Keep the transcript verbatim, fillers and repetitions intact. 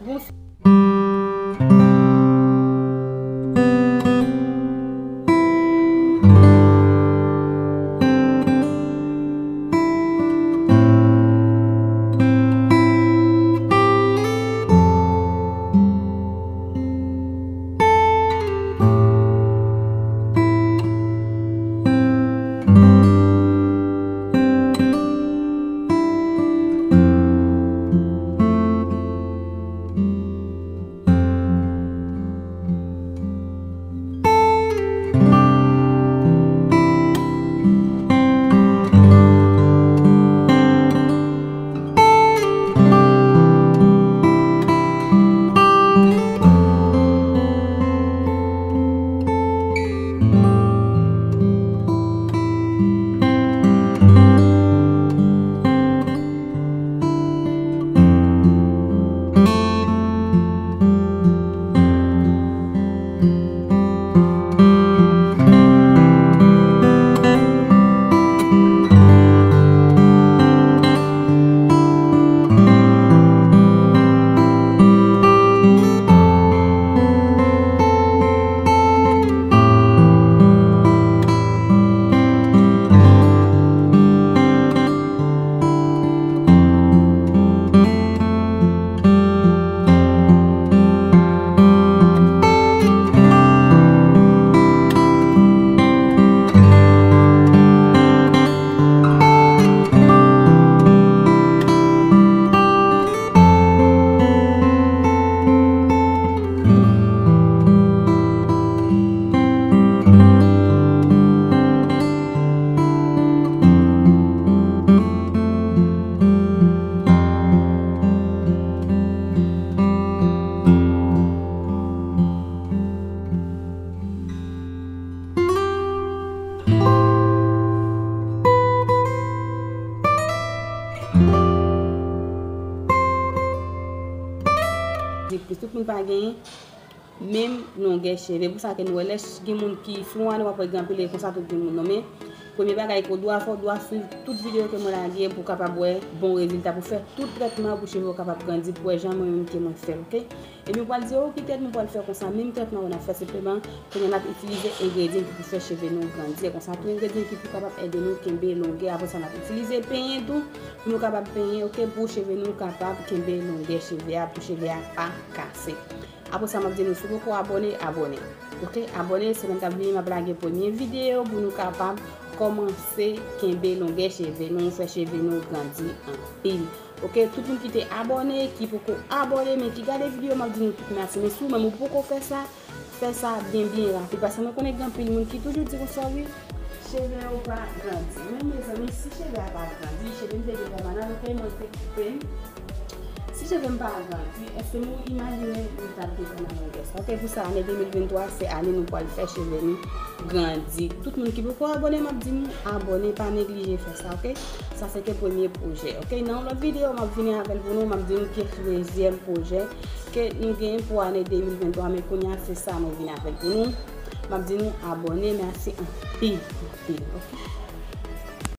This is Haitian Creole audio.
Gon Tout moun pa genyen menm longè cheve. Pou sa ke nou wè lè ch-, gen moun ki sou ane w ap wè gen anpil e konsa tout gen moun non. Men premye bagay ke w dwa fè, w dwa swiv tout videyo ke mwen lage pou w kapab wè bon rezilta, pou fè tout trètman pou cheve w kapab grandi, pou wè jan mwen menm ke mwen fè l, oke? Epi w pral di, "O, ki trètman w pral fè konsa?" Menm trètman w n ap fè senpleman, kounye a n ap itilize engredyan ki pou fè cheve nou grandi. E konsa tou engredyan ki pou kapab ede nou kenbe longè. Apre sa, n ap itilize penyen tou pou nou kapab penyen, oke, pou cheve nou kapab kenbe longè cheve a, pou cheve a pa kase. Apre sa, m ap di nou, si w poko abòne, abòne. Oke, abòne, semèn k ap vini, m ap lage premye videyo pou nou kapab kòmanse kenbe longè cheve nou, fè cheve nou grandi anpil. Oke, tout moun ki te abòne, ki poko abòne, men ki gade videyo, m ap di nou tout mèsi. Men si w menm ou poko fè sa, fè sa byen, byen rapid. Paske mwen konnen gen anpil moun ki toujou di konsa, wi, cheve yo pa grandi. Men mezanmi, si cheve a pa grandi, cheve m te gen pèmanan, oke, mwen te koupe l. Si cheve m pa grandi, èske nou imajine nou t ap gen pèmanan longè sa? Oke, pou sa, ane de mil venntwa, se ane nou pral fè cheve nou grandi. Tout moun ki poko abòne, m ap di nou abòne, pa neglije fè sa, oke? Sa se te premye pwojè, oke? Nan yon lòt videyo, m ap vini avè l pou nou, m ap di nou ki dezyèm pwojè ke nou gen pou ane de mil venntwa, men kounye a, se sa mwen vin avè l pou nou. M ap di nou abòne, mèsi anpil, anpil, oke?